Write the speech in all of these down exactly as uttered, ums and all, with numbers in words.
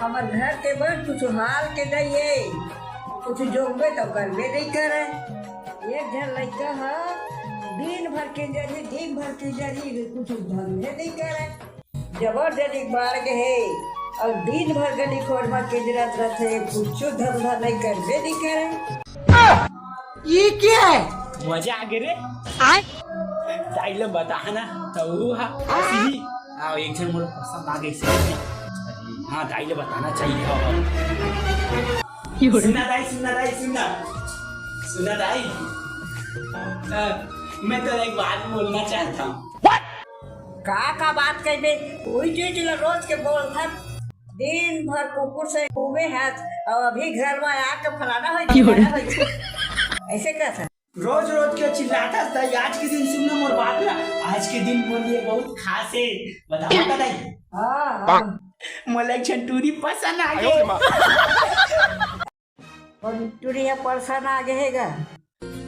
हमर घर के बर कुछ हाल के नइ हे, कुछ जोंगबे त करबे नइ करे। एक झन लइका ह दिन भर किंजरही, दिन भर किंजरही, कुछ धंधे नइ करे। जबर जनिक बाढ़ गे हे, अउ दिन भर गली खोर म किंजरत रथे, कुछ धंधा नइ करबे नइ करे। ये क्या है? मजा आ गे रे। आय? दाई ल बता ना, त वो हा, हंसी। हाँ, एक झन मोला पसंद आ गे से। हाँ, दाई ल बताना चाहिए। हाँ, हाँ। सुना दाई, सुना दाई, सुना। सुना दाई। अ, मैं तो एक बात बोलना चाहता हूँ। का, का बात कहिबे? उही चीज ल रोज के बोलथस। दिन भर कुकुर से घूमे हस, अउ अभी घर म आके फलाना होई, फलाना होई। ऐसे कहथस। रोज रोज के चिल्लाथस दाई, आज के दिन सुन ना मोर बात ना, आज के दिन मोर लिए बहुत खास हे। बताओ का दाई? हाँ, हाँ। मोला एक झन टूरी पसंद आ गे। कोन टूरी ह पसंद आ गे हे गा?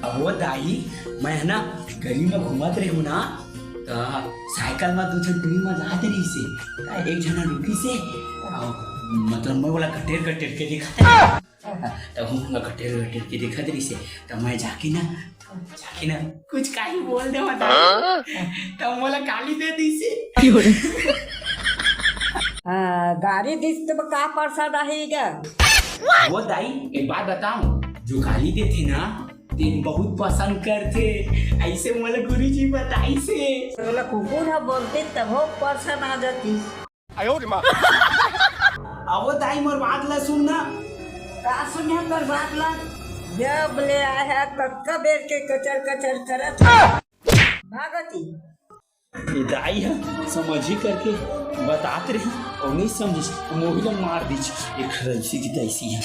अहो दाई, मैं ह ना गली म घूमत रेहूं ना, त साइकिल म दू झन टूरी म जात रहिसे, त एक झन रुकिसे, अउ मतलब मैं ओला कटेर कटेर के देखत रहिसे। त हूँ ओला कटेर कटेर के देखत रहिसे, त मैं जाके ना, जाके ना कुछ काही बोल दे दाई, त मोला गाली दे दिसे। हाँ, गाली दिस त का पसंद आही गा? वो दाई, एक बात बताऊं, जो गाली देथे ना, तेन बहुत पसंद करथे, ऐसे मोला गुरुजी बताइसे। तोला कुकुर ह बोलते तभो पसंद आ जाती। अबो दाई मोर बात ला सुन ना। का सुनिया तोर बात ला? जब ले आए है ततका बेर के कचर कचर करत भागती। ए दाई ह समझी करके बतात रही अउ नइ समझिस, मोही ल मार दीस। एक रईसी की तैसी ह।